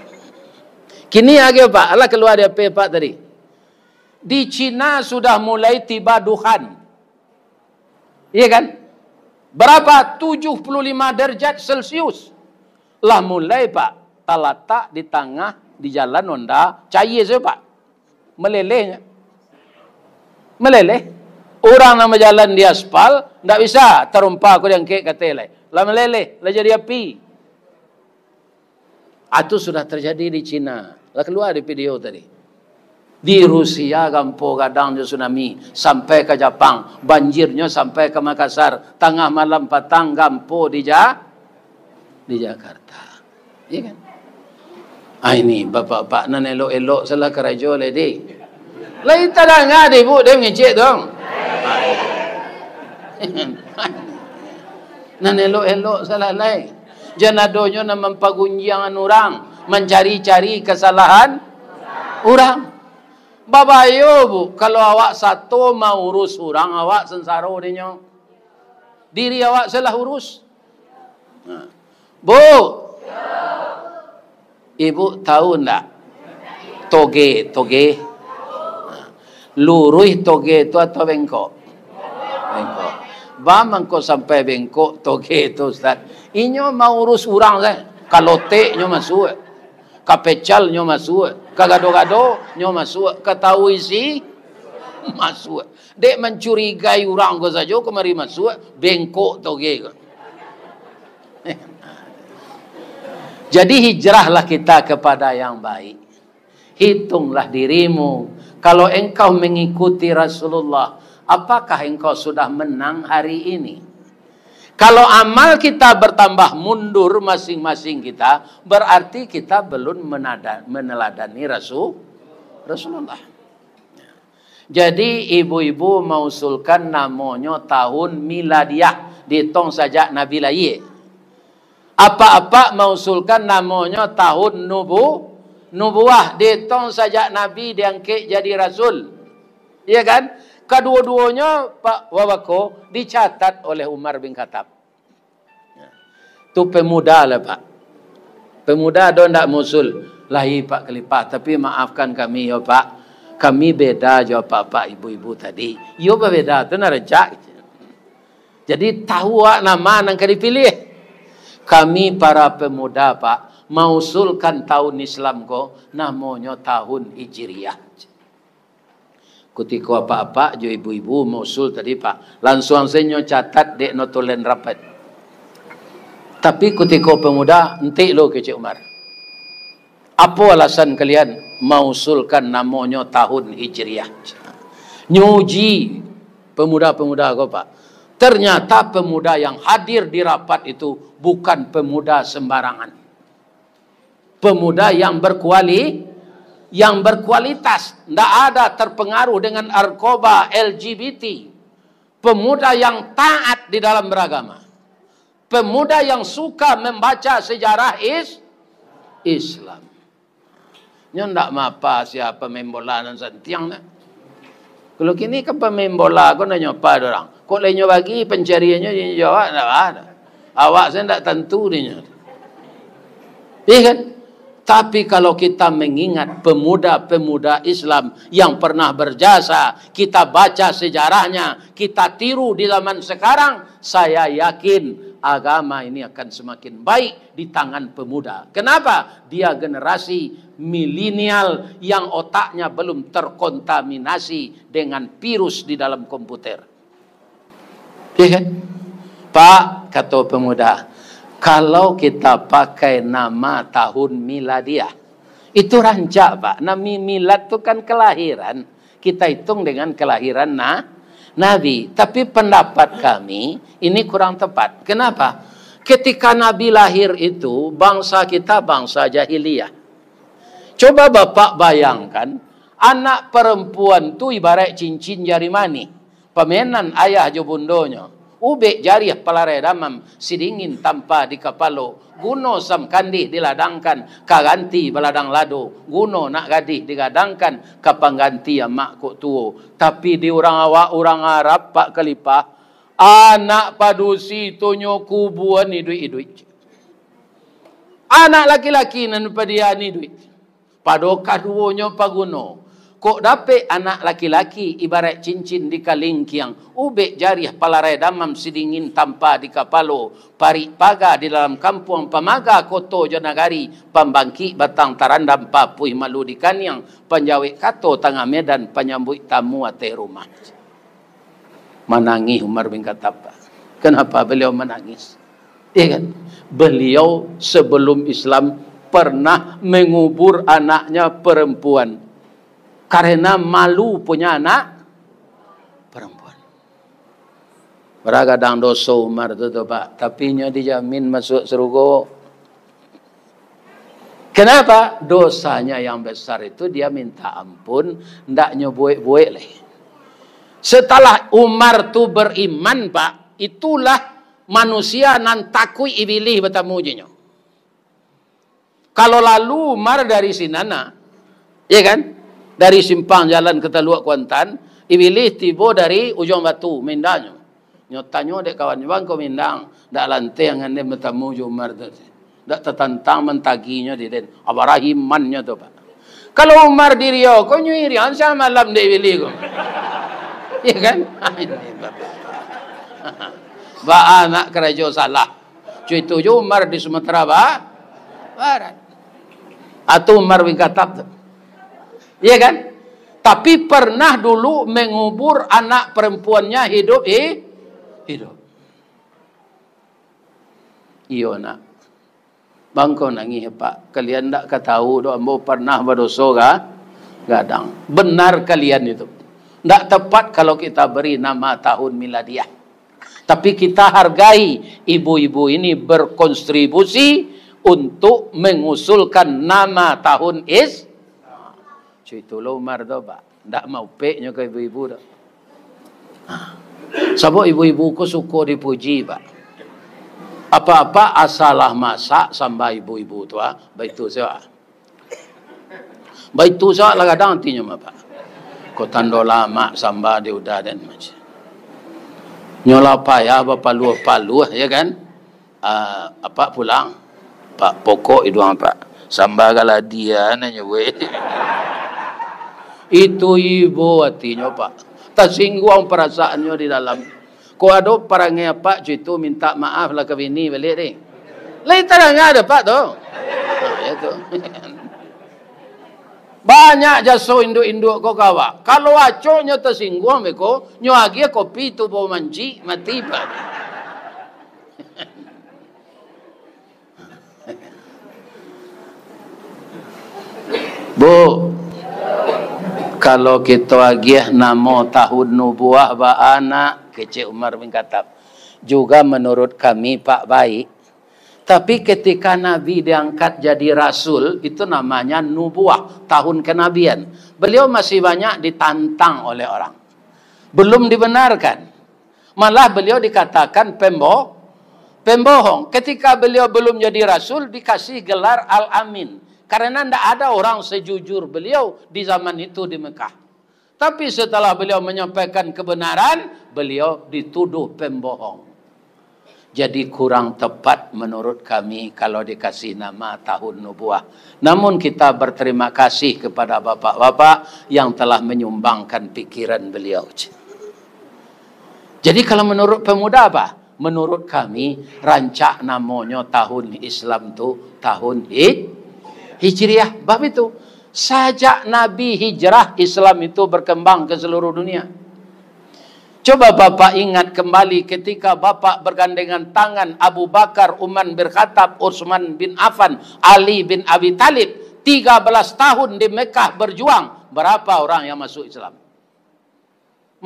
Kini agiah Pak, alah kalua di P P tadi. Di Cina sudah mulai tiba duhan. Iya kan? Berapa? Tujuh puluh lima derajat Celcius. Lah mulai, Pak, talatak di tangah, di jalan Honda, cair sajo, Pak. Meleleh. Meleleh. Urang nan bajalan di aspal, ndak bisa tarompa ko diangkek ka ateh lai. Lah meleleh, lah jadi api. Ah, tu sudah terjadi di Cina. Lah kalua di video tadi. Di Rusia gampo gadang jo tsunami, sampai ka Japang, banjirnyo sampai ka Makassar, tangah malam patang gampo di Ja-, di Jakarta. Iya kan? Ah, ini bapak-bapak nan elok-elok salah karajo lai, dek. Lai tadanga dek ibu, dek mangecek tu. Nan elok-elok salah lai. Jan adonyo nan mampagunjiangan urang, mancari-cari kasalahan urang. Babayo, Bu, kalau awak sato maurus urang, awak sansaro dinyo. Diri awak salah urus. Nah. Bu, Ibu tahu ndak? Toge, toge. Nah, luruih toge tu atau bengkok? Bengkok. Ba mangko sampai bengkok toge tu, Ustaz? Inyo maurus urang sajo. Ka lotek nyo masuak. Ka pecal nyo masuak. Ka gado-gado nyo masuak. Ka tahu isi masuak. Dek mancurigai urang ko sajo, kamari masuak, bengkok toge ko. Jadi, hijrahlah kita kepada yang baik. Hitunglah dirimu. Kalau engkau mengikuti Rasulullah, apakah engkau sudah menang hari ini? Kalau amal kita bertambah mundur masing-masing kita, berarti kita belum menada-, meneladani Rasul-, Rasulullah. Jadi, ibu-ibu mausulkan namonyo tahun miladiah, diitong sajak Nabi lahia. Apak-apak mausulkan namonyo tahun nubu-, nubuah, diitong sajak Nabi diangkek jadi rasul. Iya kan? Kaduo-duonyo, Pak Wawako, dicatat oleh Umar bin Khattab. Tu pemuda lah, Pak. Pemuda ado ndak mausul? Lai, Pak Khalifah, tapi maafkan kami yo, Pak. Kami beda jo apak-apak ibu-ibu tadi. Yo babeda tu nan rancak. Jadi tahu awak nama nan ka dipilih. Kami para pemuda, Pak, mausulkan tahun Islam ko namonyo tahun Hijriah. Kutiko apak-apak jo ibu-ibu mausul tadi, Pak, lansuang sajo nyo catat dek notulen rapet. Tapi kutiko pemuda, entik lo kecek Umar. Apo alasan kalian mausulkan namonyo tahun Hijriah? Nyo uji pemuda-pemuda ko, Pak. Ternyata pemuda yang hadir di rapat itu bukan pemuda sembarangan. Pemuda yang berkuali-, yang berkualitas, ndak ada terpengaruh dengan narkoba, L G B T. Pemuda yang taat di dalam beragama. Pemuda yang suka membaca sejarah is-, Islam. Nyo ndak mapa sia pamain bola nan santiang nyo. Kalau kini kan pamain bola ko ndak nyo pa doh urang. Kok lai nyo bagi pancariannyo, inyo jo awak ndak ba-, awak sajo ndak tantu dinyo. Iya kan? Tapi kalau kita mengingat pemuda-pemuda Islam yang pernah berjasa, kita baca sejarahnya, kita tiru di zaman sekarang, saya yakin agama ini akan semakin baik di tangan pemuda. Kenapa? Dia generasi milenial yang otaknya belum terkontaminasi dengan virus di dalam komputer. Iya kan? "Pak," kato pemuda, "kalau kita pakai nama tahun miladiah, itu rancak, Pak. Nami milad tu kan kelahiran. Kita hitung dengan kelahiran na-, Nabi. Tapi pendapat kami, ini kurang tepat. Kenapa? Ketika Nabi lahir itu, bangsa kita bangsa jahiliyah. Coba Bapak bayangkan, anak perempuan tu ibarat cincin jari manih. Pamenan ayah jo bundonyo, ubek jariah palarai damam, sidingin tampa di kapalo, guno sam kandih diladangkan, ka ganti baladang lado, guno nak gadih digadangkan, ka pangganti amak kok tuo. Tapi di urang awak, urang Arab, Pak Kalipah, anak padusi tu nyo kubuan iduik-iduik. Anak laki-laki nan padian iduik. Pado kaduonyo paguno. Kok dapek anak laki-laki ibarat cincin di kalingkiang, ubek jariah palarai damam sidingin tampa di kapalo, parik paga di dalam kampuang, pamaga koto jo nagari, pambangkik batang tarandam, papuih malu di kaniang, panjawek kato tangah medan, panyambuik tamu ateh rumah. Manangih Umar bin Khattab. Kenapa beliau manangis? Iya kan? Beliau sebelum Islam pernah mengubur anaknya perempuan karena malu punya anak perempuan. Bara gadang doso Umar tu, tu, Pak, tapi nyo dijamin masuk surga. Kenapa? Dosanya yang besar itu dia minta ampun, ndak nyo buek-buek leh. Setelah Umar tu beriman, Pak, itulah manusia nan takuik Ibilih batamu jo nyo. Kalau lalu Umar dari sinan, nah, ya kan? Dari simpang jalan ka Taluak Kuantan, Ibilih tibo dari Ujuang Batu, mindanyo. Nyo tanyo dek kawan, "Bang, ko mindang, ndak lanteh ngan den batamu jo Umar tu. Ndak tatantang mantaginyo di den." Abarah imannyo tu, Pak. Kalau Umar di Riau, ko nyo irian samalam dek Ibilih ko. Ya kan? Ini bapak. Baa nak karajo salah. Cuito jo Umar di Sumatera Ba-, Barat. Atau Umar bin Khattab tu. Iya kan? Tapi pernah dulu mengubur anak perempuannya hidup, hi-, hidup. Iyo, nak. Bang, ko nangih, Pak. Kalian ndak ka tahu doh, ambo pernah badoso ga-, gadang. Benar kalian itu. Ndak tepat kalau kita beri nama tahun miladiah. Tapi kita hargai ibu-ibu ini berkontribusi untuk mengusulkan nama tahun Is-, Cuito lo Umar tu, Pak. Ndak maupeknyo ka ibu-ibu tu. Ha. Sabab ibu-ibu ko suko dipuji, Pak. Apa-apa asalah masak samba ibu-ibu tu, ah, baitu sajo. Baitu sajo lah gadang atinyo mah, Pak. Ko tando lamak samba di udah den macam. Nyo lah payah bapaluah-paluah, ya kan? Ah, apak pulang. Pak, pokok iduang apak. Samba galadi, ah, nan nyo buek. Itu ibo atinyo, Pak. Tasingguang parasaannyo di dalam. Ko ado parangai apak cuito, minta maaf lah ka bini baliak deh. Lai tarang ado, Pak, tu. Nah, ya tu. Banyak jaso induak-induak ko ka awak. Kalau acoknyo tasingguang beko, nyo agiah kopi tu bau mancik, mati, Pak. Bu, kalau kito agiah namo tahun nubuah baanak, kecek Umar bin Khattab, juga menurut kami, Pak, baik. Tapi ketika Nabi diangkat jadi rasul, itu namanya nubuah, tahun kenabian. Beliau masih banyak ditantang oleh orang. Belum dibenarkan. Malah beliau dikatakan pembo-, pembohong. Ketika beliau belum jadi rasul, dikasih gelar Al-Amin. Karena ndak ada orang sejujur beliau di zaman itu di Mekah. Tapi setelah beliau menyampaikan kebenaran, beliau dituduh pembohong. Jadi kurang tepat menurut kami kalau dikasih nama tahun nubuah. Namun kita berterima kasih kepada bapak-bapak yang telah menyumbangkan pikiran beliau. Jadi kalau menurut pemuda apa? Menurut kami, rancak namonyo tahun Islam tu tahun hij-, Hijriah. Bab itu, sajak Nabi hijrah, Islam itu berkembang ke seluruh dunia. Coba Bapak ingat kembali ketika Bapak bergandengan tangan Abu Bakar, Umar bin Khattab, Utsman bin Affan, Ali bin Abi Thalib, tiga belas tahun di Mekah berjuang, berapa orang yang masuk Islam?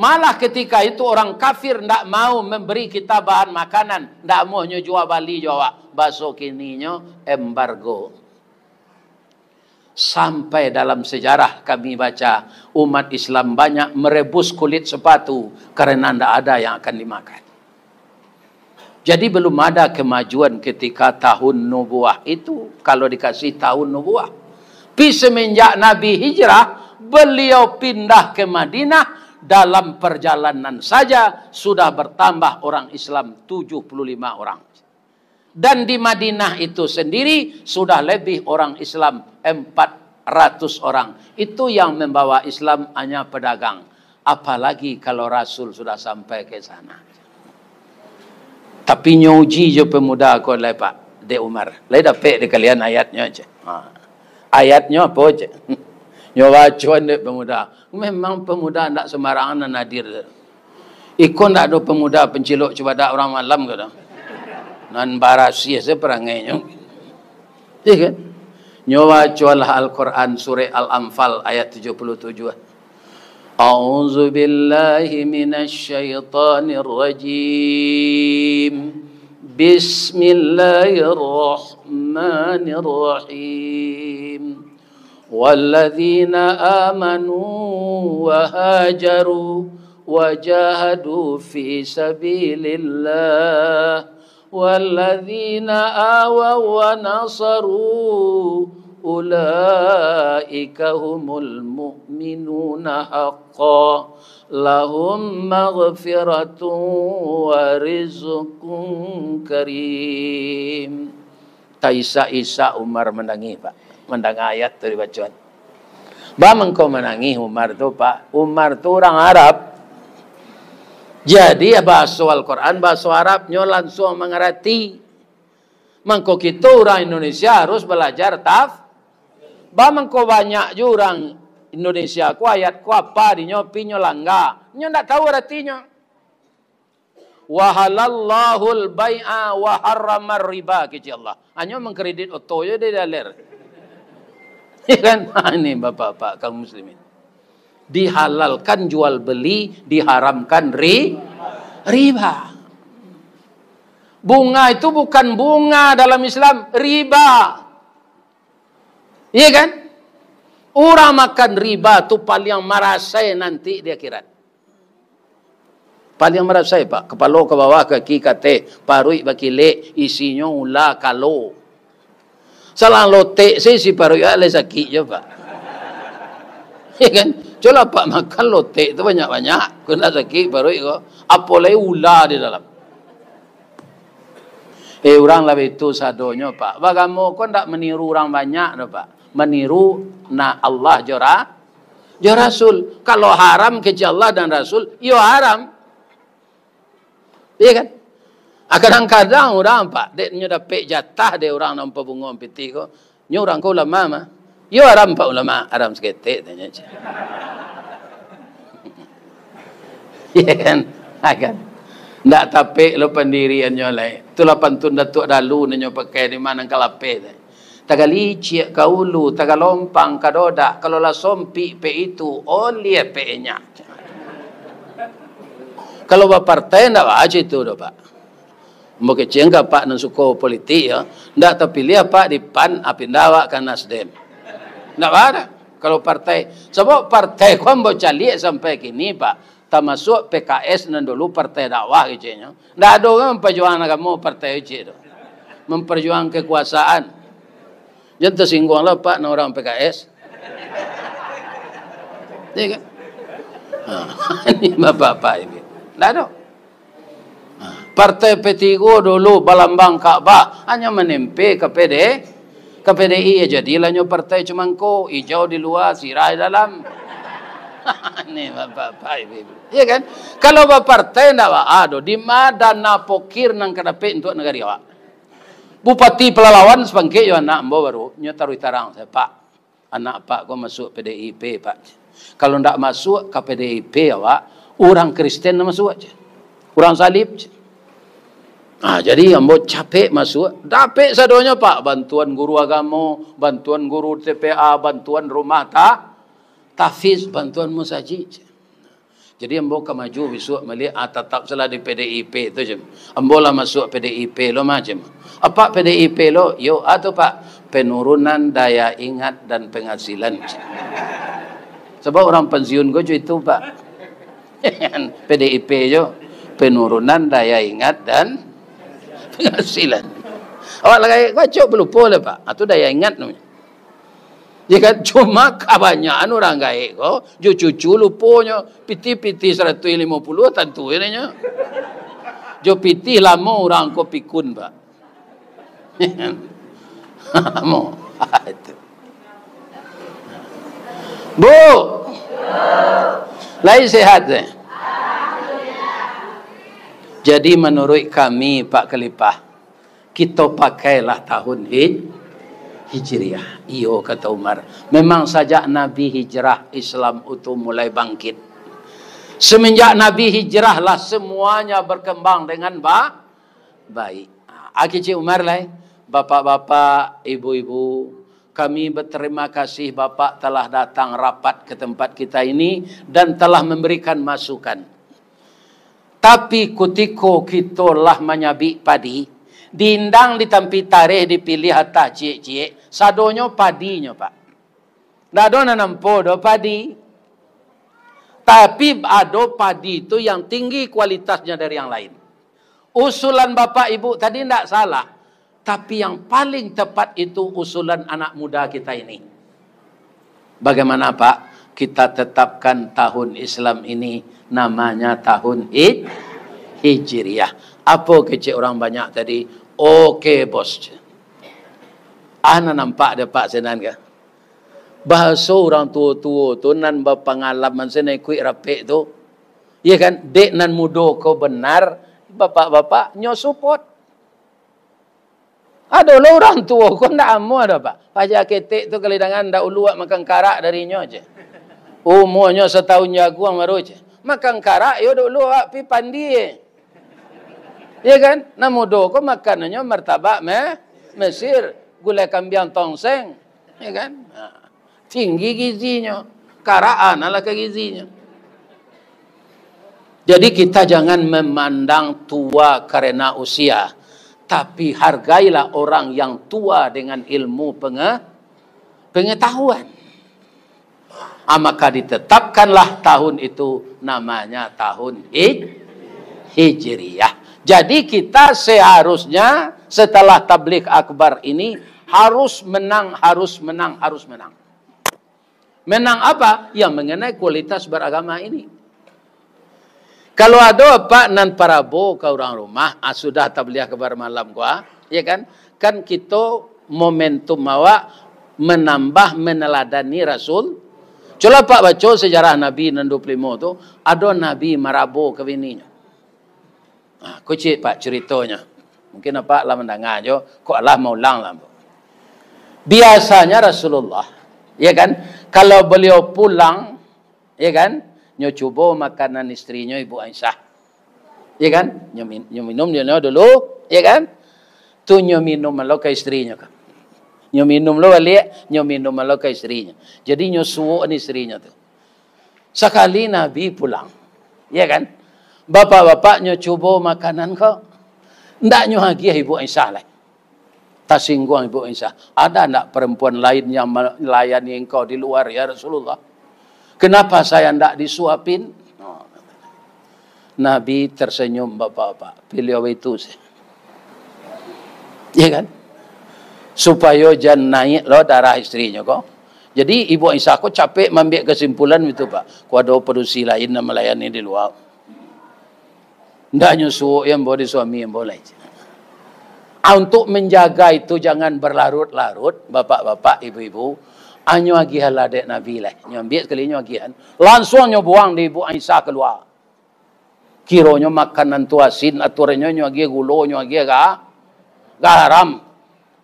Malah ketika itu orang kafir ndak mau memberi kita bahan makanan, ndak mau nyo jual bali jo awak. Baso kininyo embargo. Sampai dalam sejarah kami baca, umat Islam banyak merebus kulit sepatu karena ndak ada yang akan dimakan. Jadi belum ada kemajuan ketika tahun nubuah itu, kalau dikasih tahun nubuah. Tapi semenjak Nabi hijrah, beliau pindah ke Madinah, dalam perjalanan saja sudah bertambah orang Islam tujuh puluh lima orang. Dan di Madinah itu sendiri sudah lebih orang Islam empat ratus orang. Itu yang membawa Islam hanya pedagang. Apalagi kalau Rasul sudah sampai ke sana. Tapi nyo uji jo pemuda ko lai, Pak, dek Umar. Lai dapek di kalian ayatnyo, cek. Ha. Ayatnyo apo, cek? Nyo bacoan dek pemuda. Memang pemuda ndak sembarangan nan hadir. Iko ndak ado pemuda pencilok cubadak urang malam ko doh. Nan barasiah se perangainyo. Iya kan? Nyo bacolah Al-Quran, surah Al-Anfal ayat tujuh puluh tujuh. A'udzu billahi minasy syaithanir rajim. Bismillahirrahmanirrahim. Walladzina amanu wa hajaru wa jahadu fi sabilillah, walladzina awaw wa nasaru, ulaika humul mu'minuna haqqan, lahum maghfiratun wa rizqun karim. Taisak-isak Umar manangih, Pak, mandanga ayat tu dibacoan. Ba mangko manangih Umar tu, Pak? Umar tu urang Arab. Jadi, bahaso Al-Quran, bahaso Arab, nyo lansuang mangarati. Mangko kito urang Indonesia harus balajar taf-, ba mangko banyak jo urang Indonesia ko ayat ko apa dinyo, pi nyo langga. Nyo ndak tahu aratinyo. "Wahalallahul bai'a wa harramar riba," kecek Allah. Hanyo mangkredit oto je di daler. Ya kan? Ha, ini bapak-bapak kaum muslimin. Dihalalkan jual beli, diharamkan ri-, riba. Bunga itu bukan bunga dalam Islam, riba. Iya kan? Urang makan riba tu paliang marasai nanti di akhirat. Paliang marasai, Pak. Kapalo ka bawah, kaki ka ateh, paruik bakilek, isinyo ula kalo. Salah lotek se isi paruik, ah, lai sakik jo, Pak. Ya kan? Cubolah Pak makan lotek tu banyak-banyak, kok ndak sakik paruik ko. Apo lai ula di dalam. Eh, urang lah baitu sadonyo, Pak. Baagamo ko ndak maniru urang banyak doh, Pak. Maniru na Allah jo ra-, jo Rasul. Kalau haram kecek Allah dan Rasul, iyo haram. Iya kan? Ah, kadang-kadang urang, Pak, dek nyo dapek jatah dek urang nan pabungo pitih ko, nyo urang ko ulama mah. Iyo haram, Pak, ulama? Haram saketek, tanyo ceh. Iya kan? Ha, kan? Ndak tapek lo pandiriannyo lai. Itulah pantun Datuak Dalu nan nyo pakai di ma nan ka lapeh tu. Tagali ciek ka ulu, tagalompang ka dodak, kalau lah sompik pek itu, oliah pek enyak. Kalau bapartai ndak baa cito doh, Pak. Ambo kecek ka Apak nan suko politik, yo. Ndak tapiliah Apak di pan, a pindah awak ka Nasdem. Ndak baa doh. Kalau partai, sabab partai ko ambo caliak sampai kini, Pak, tamasuak P K S nan dulu partai dakwah keceknyo. Ndak ado kan mampajuangan agamo partai kecek tu. Mampajuangan kekuasaan. Jan tasingguang lah, Pak, nan urang P K S. Iya kan? Ha, ini bapak-bapak ini. Ndak ado. Ha, P Partai P tigo dulu balambang Ka'bah, hanyo manempe ka P D, ka P D I, ya jadilah nyo partai cumangko, ijau di lua, sirah di dalam. Ni bapak-bapak, ibu-ibu. Iya kan? Kalau bapartai ndak baa doh, di ma dana pokir nan ka dapek untuak nagari awak? Bupati Pelalawan sapangkek jo anak ambo baru, nyo taruih tarang, "Pak, anak Pak ko masuak P D I P, Pak. Kalau ndak masuak ka P D I P awak, urang Kristen nan masuak, ceh. Urang Salib, ceh." Ah, jadi ambo capek masuak, dapek sadonyo, Pak. Bantuan guru agamo, bantuan guru T P A, bantuan rumah ta-, tahfiz, bantuan musajik, ceh. Jadi ambo ka maju bisuak maliek, ah, tatap salah di P D I P tu, ceh. Ambo lah masuak P D I P lo mah, ceh. "Apak P D I P lo?" "Yo." "A tu, Pak?" "Penurunan daya ingat dan penghasilan," ceh. Sabab urang pansiun ko jo itu, Pak. P D I P jo. Penurunan daya ingat dan penghasilan. Awak lah gaek ko acok balupo lah, Pak. Ah, tu daya ingat namonyo. Ya kan? Cuma kabanyakan urang gaek ko, jo cucu luponyo, pitih-pitih saratuih limo puluah tantu nyo. Jo pitih lamo urang ko pikun, Pak. Lamo. Itu. Bu, lai sehat, eh? Jadi, manuruik kami, Pak Khalifah, kito pakailah tahun hij-, Hijriah. Iyo, kata Umar, memang sajak Nabi hijrah, Islam itu mulai bangkit. Semenjak Nabi hijrah lah semuanya berkembang dengan ba-, baik. Ah, kecek Umar lai, bapak-bapak, ibu-ibu, kami berterima kasih Bapak telah datang rapat ke tempat kita ini dan telah memberikan masukan. Tapi kutiko kito lah manyabik padi, diindang di tampi tareh, dipiliah atah ciek-ciek, sadonyo padinyo, Pak. Ndak ado nan nampo doh padi. Tapi ado padi tu yang tinggi kualitasnya dari yang lain. Usulan Bapak Ibu tadi ndak salah, tapi yang paling tepat itu usulan anak muda kita ini. Bagaimana, Pak? Kita tetapkan tahun Islam ini namanya tahun Hij-, Hijriah. Apo kecek urang banyak tadi? Oke, bos. Ah, nan nampak dek Pak sinan ka? Bahaso urang tuo-tuo tu nan bapangalaman, sinan ikuik rapek tu. Iya kan? Dek nan mudo ko benar, bapak-bapak nyo support. Ado lo urang tuo ko ndak amuah doh, Pak. Paja ketek tu kali dangan ndak ulu awak makan karak dari nyo, ceh. Umuanyo satahun jaguang baru, ceh. Makan karak yo dulu awak pi pandi, eh. Iya kan? Nan mudo ko makanannyo martabak me-, Mesir, gulai kambiang tongseng. Iya kan? Ha. Tinggi gizinyo. Karak a nan lah ka gizinyo. Jadi, kita jangan memandang tua karena usia, tapi hargailah orang yang tua dengan ilmu penge-, pengetahuan. Ah, maka ditetapkanlah tahun itu namanya tahun Hij-, Hijriah. Jadi, kita seharusnya setelah tabligh akbar ini harus menang, harus menang, harus menang. Menang apa? Yang mengenai kualitas beragama ini. Kalau ado apak nan parabo ka urang rumah, ah, sudah tabligh akbar malam ko, ah, ya kan? Kan kito momentum awak menambah meneladani Rasul. Cubolah apak baco sejarah Nabi nan dua puluh limo tu, ado Nabi marabo ka bininyo. Ha, ko ciek, Pak, curitonyo. Mungkin apak lah mandanga jo, kok alah maulang lah, Bu. Biasanya Rasulullah, ya kan, kalau beliau pulang, ya kan, nyo cubo makanan istrinyo Ibu Aisyah. Ya kan? Nyo min-, nyo minum nyo dulu, ya kan? Tu nyo minum lo ka istrinyo ka. Nyo minum lo baliak, nyo minum lo ka istrinyo. Jadi nyo suok ni istrinyo tu. Sakali Nabi pulang, ya kan? Bapak-bapak nyo cubo makanan ko. Ndak nyo agiah Ibu Aisyah lai. Tasingguang Ibu Aisyah, "Ada ndak perempuan lain yang melayani engkau di luar, ya Rasulullah? Kenapa saya ndak disuapin?" Nabi tersenyum, bapak-bapak. Beliau itu sih. Ya kan? Supayo jan naik lo darah istrinyo ko. Jadi, Ibu Aisyah ko capek mambiak kesimpulan itu, Pak. Ko ado padusi lain nan melayani di luar. Ndak nyo suok yo ambo di suami ambo lai. Ah, untuk menjaga itu jangan berlarut-larut, bapak-bapak, ibu-ibu, ah, nyo agiahlah dek Nabi lah. Nyo ambiak sakali nyo agiahan. Lansuang nyo buang di Ibu Aisyah kalua. Kironyo makanan tu asin, atuarannyo nyo agiah gulo, nyo agiah ga-, garam.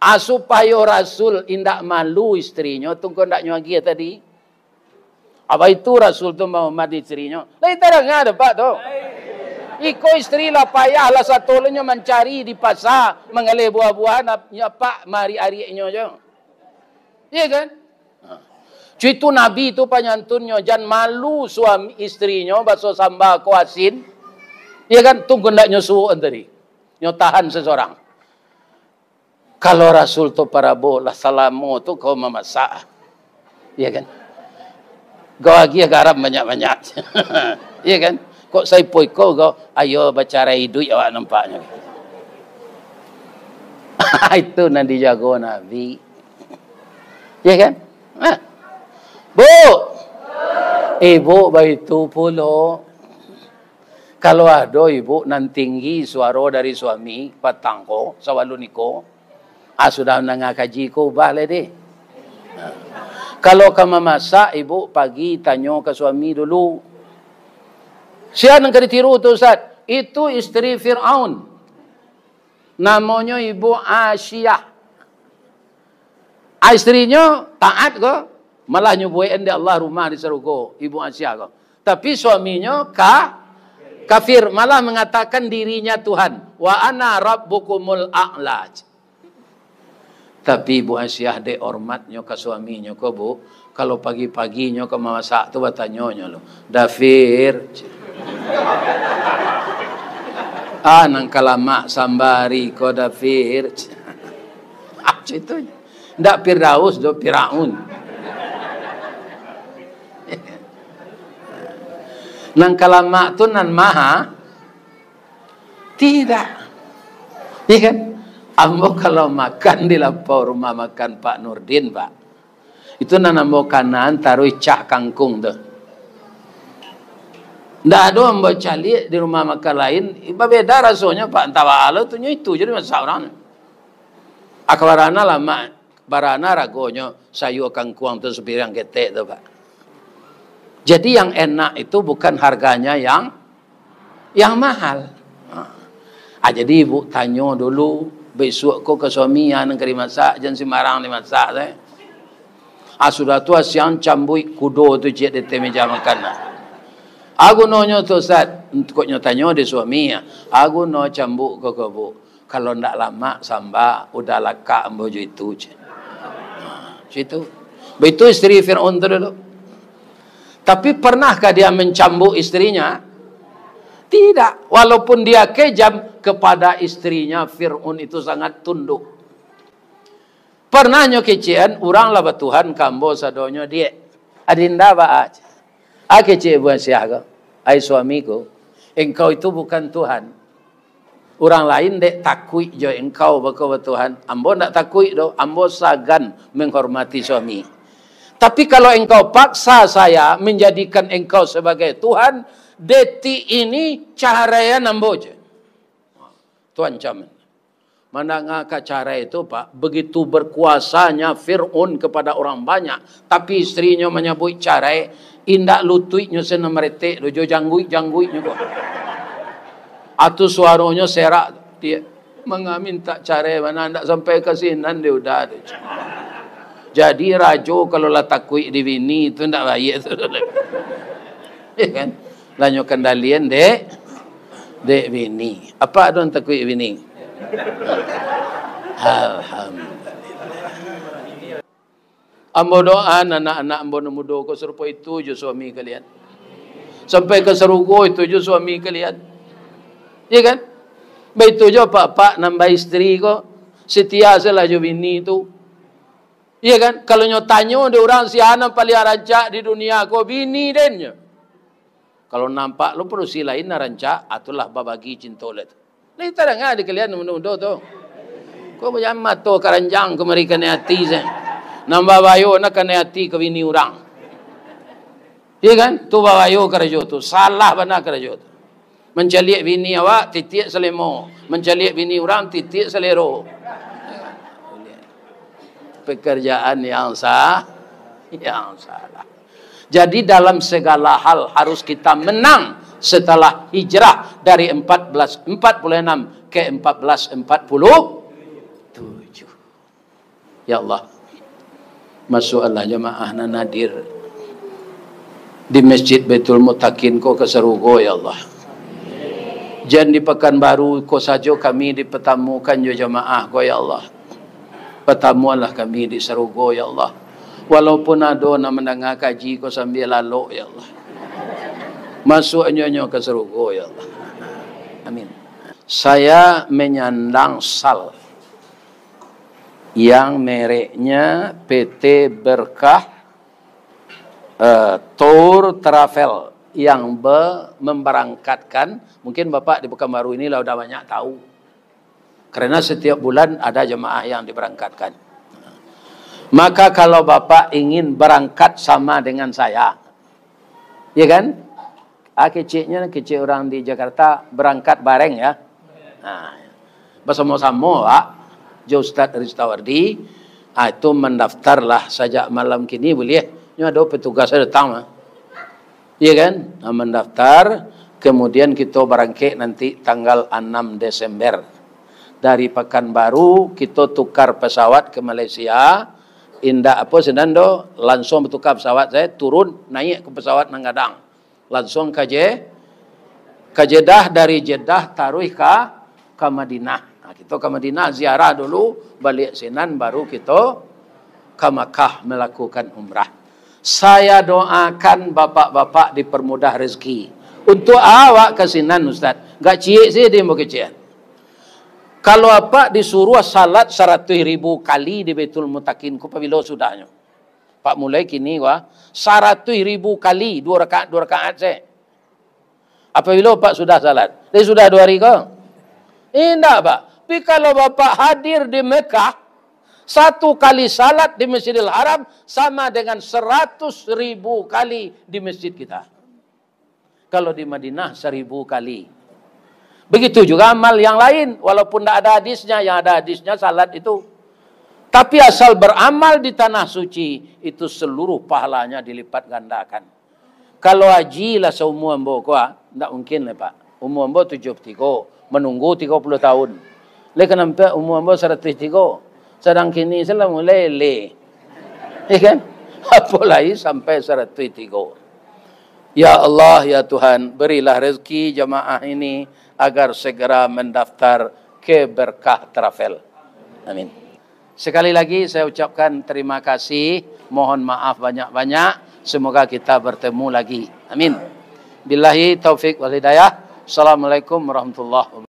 Ah, supayo Rasul indak malu istrinyo, tu kok ndak nyo agiah tadi. Apa itu Rasul tu mahormati istrinyo? Lai tadanga dek Apak tu. Iko istri lah payah lah satolonyo mancari di pasa, manggaleh buah-buahan, ap-, nyo Apak maariak-ariaknyo jo. Iya kan? Ha. Cuitu Nabi tu panyantunnyo, jan malu suami istrinyo, baso samba ko asin. Iya kan? Tunggu ndak nyo suok tadi. Nyo tahan sesorang. Kalau Rasul tu parabo lah salamo tu kau mamasak. Iya kan? Kau agiah garam banyak-banyak. Iya kan? Kok saipoi kau, kau, ayo bacarai iduik awak nampaknyo. Itu nan dijago Nabi. Iya kan? Nah. Bu, ibu baitu pulo. Kalau ado ibu nan tinggi suaro dari suami, patang ko, sabalun iko, ah, sudah mandanga kaji ko, ubah lai deh. Nah. Kalau ka mamasak, ibu pagi tanyo ka suami dulu. Sia nan ka ditiru tu, Ustaz? Itu istri Firaun. Namonyo Ibu Asiah. Ah, istrinyo taat ko, malah nyo buekan dek Allah rumah di sarugo, Ibu Asiah ko. Tapi suaminyo ka-, kafir, malah mangatakan dirinya Tuhan. "Wa ana rabbukumul a'la." Tapi Ibu Asiah dek hormatnyo ka suaminyo ko, Bu, kalau pagi-pagi nyo ka mamasak tu batanyo nyo lo, "Dafir." "Ah, nan ka lamak sambari ko, Dafir." Ah, itu. Ndak Firdaus doh, Firaun. Nan ka lamak tu nan maha? Tidak. Iya kan? Ambo kalau makan di lapau rumah makan Pak Nurdin, Pak, itu nan ambo kanaan taruih cah kangkung tu. Ndak ado ambo caliak di rumah makan lain, babeda rasonyo, Pak. Antah baa lo tu, nyo itu je dimasak urang tu. Aka barana lamak, barana ragonyo sayua kangkuang tu sapiriang ketek tu, Pak. Jadi yang enak itu bukan harganya yang, yang mahal. Ha. Ah, jadi ibu tanyo dulu, bisuak ko ka suami, ah, nan ka dimasak, jan simbarang dimasak, teh. Ah, sudah tu, ah, siang cambuik kudo tu ciek di ateh meja makan, ah. Ah, gunonyo tu, Ustaz? Kok nyo tanyo di suami, ah. Ah, guno cambuk ko, ko, Bu. Kalau ndak lamak samba, udah lakak ambo jo itu, ceh. Nah, situ. Baitu istri Firaun tu dulu. Tapi pernahkah dia mencambuk istrinya? Tidak. Walaupun dia kejam kepada istrinya, Firaun itu sangat tunduk. Parnah nyo kecekan, urang lah batuhan ka ambo sadonyo, Diak. Adinda baa? Ah, kecek Ibu Asiah ko, "Ai suamiku, engkau itu bukan Tuhan. Urang lain dek takuik jo engkau bako batuhan. Ambo ndak takuik doh, ambo sagan menghormati suami. Tapi kalau engkau paksa saya menjadikan engkau sebagai Tuhan, detik ini caraian ambo je." Tu ancaman. Mandanga ka carai tu, Pak, begitu berkuasanya Fir'aun kepada orang banyak, tapi istrinyo manyabuik carai, indak lutuiknyo se nan maretek doh, jo jangguik-jangguiknyo ko. Atu suaronyo serak, dia mangamintak carai bana, ndak sampai ka sinan dia udah tu. Jadi rajo kalau lah takuik di bini tu ndak baiak tu. Ya kan? Lah nyo kendalian dek, dek bini. Apak ado nan takuik bini? Alhamdulillah. Ambo doaan anak-anak ambo nan mudo ko sarupo itu jo suami kalian. Sampai ka sarugo itu jo suami kalian. Ya kan? Baitu jo apak-apak nan baistri ko, setia sajolah jo bini tu. Iya kan? Kalau nyo tanyo dek urang, "Sia nan paliang rancak di dunia ko?" "Bini den," nyo. Kalau nampak lo padusi lain nan rancak, ah, tu lah babagi cinto lah tu. Lai tadanga di kalian mudo-mudo tu. Ko jan mato karanjang kamari kanai ati se. Nan babayo nak kanai ati ka bini urang. Iya kan? Tu babayo karajo tu. Salah bana karajo tu. Mancaliak bini awak, titiak salemo. Mancaliak bini urang, titiak salero. Pekerjaan yang sa-, yang salah. Jadi, dalam segala hal harus kita menang setelah hijrah dari empat belas empat puluh enam ke empat belas empat puluh tujuh. Ya Allah, masuakkanlah jamaah nan hadir di Masjid Baitul Mutakin ko ka sarugo, ya Allah. Jan di Pakanbaru ko sajo kami dipatamukan jo jamaah ko, ya Allah. Patamuanlah kami di sarugo, ya Allah. Walaupun ado nan mandanga kaji ko sambia lalok, ya Allah. Masuaknyo nyo ka sarugo, ya Allah. Amin. Saya menyandang sal yang mereknya P T Berkah, eh, Tour Travel yang be-, memberangkatkan. Mungkin Bapak di Pekanbaru ini lah udah banyak tahu. Karena setiap bulan ada jemaah yang diberangkatkan. Maka kalau Bapak ingin berangkat sama dengan saya, ya kan? Ah, keceknya, kecek orang di Jakarta, berangkat bareng, ya. Nah, bersama-sama, Pak, jo Ustaz Ristawardi, ah, itu mendaftarlah sajak malam kini, boleh. Nyo ado petugas datang, mah. Iya kan? Nah, mendaftar, kemudian kita berangkat nanti tanggal enam Desember. Dari Pekanbaru, kita tukar pesawat ke Malaysia. Indak apa sinan doh, langsung bertukar pesawat, saya turun, naik ke pesawat nan gadang. Langsung ka Je-, ka Jeddah, dari Jeddah taruih ka, ka Madinah. Nah, kita ka Madinah ziarah dulu, baliak sinan baru kita ka Makkah melakukan umrah. Saya doakan bapak-bapak dipermudah rezeki. Untuk awak ka sinan, Ustaz, gak ciek sih di Bukit Cian. Kalau apak disuruh salat saratus ribu kali di Baitul Mutakin, ko pabilo sudahnyo? Pak mulai kini, wah, saratus ribu kali, dua rakaat, dua rakaat se. Apabilo Pak sudah salat? Dari sudah dua hari ko? Indak, Pak. Tapi kalau Bapak hadir di Mekah, satu kali salat di Masjidil Haram sama dengan seratus ribu kali di masjid kita. Kalau di Madinah, seribu kali. Begitu juga amal yang lain, walaupun ndak ada hadisnya, yang ada hadisnya salat itu. Tapi asal beramal di tanah suci, itu seluruh pahalanya dilipat gandakan. Kalau haji lah saumua ambo ko, ah, ndak mungkin lah, Pak. Umua ambo tujuah puluah tigo, manunggu tigo puluah tahun. Lai ka nampak umua ambo saratuih tigo. Sadang kini se lah mulai le. Ya kan? Apo lai sampai saratuih tigo. Ya Allah, ya Tuhan, berilah rezeki jamaah ini agar segera mendaftar ke Berkah Travel. Amin. Sekali lagi saya ucapkan terima kasih, mohon maaf banyak-banyak. Semoga kita bertemu lagi. Amin. Billahi taufik wal hidayah. Assalamualaikum warahmatullahi wabarakatuh.